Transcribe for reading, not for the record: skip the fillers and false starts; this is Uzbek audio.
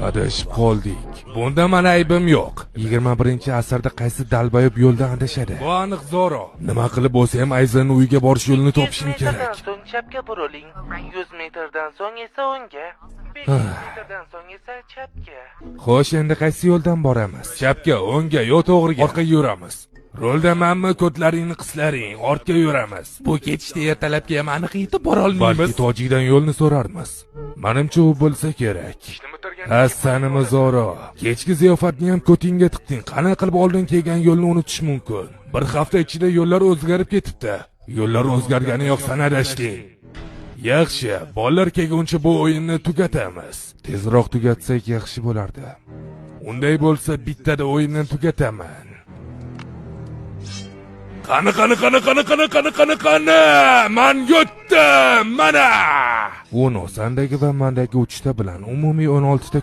Adashib qoldik. Bunda mani aybim yo'q. 21-asrda qaysi долбоёб yo'ldan adashadi? Bu aniq Zoro. Nima qilib bo'lsa ham Ayzani uyiga borish yo'lini 100 topishim metrdan kerak. so'ng chapga buriling. 100 metrdan so'ng esa o'ngga. 500 metrdan so'ng esa chapga. Xo'sh, endi qaysi yo'ldan boramiz? Chapga, o'ngga, yo to'g'riga? Orqaga yuramiz. Rulda manmi, ko'tlaringni qislaring, ortga yuramiz. Bu ketishda ertalabga ham aniq yetib borolmaymiz. Balki tojikdan yo'lni so'rarmiz. Manimcha, u bo'lsa kerak. Hassanimi, Zoro? Kechki ziyofatni ham ko'tingga tiqding. Qanaqa qilib oldin kelgan yo'lni unutish mumkin? Bir hafta ichida yo'llar o'zgarib ketibdi. Yo'llar o'zgargani yo'q, san adashding. Yaxshi, bolalar kelguncha bu o'yinni tugatamiz. Tezroq tugatsak yaxshi bo'lardi. Unday bo'lsa bittada o'yinni tugataman. Qani, qani, qani, qani, qani, qani, qani, qani, man yutdim, mana. Uno sandagi va mandagi 3 ta bilan umumiy 16 ta.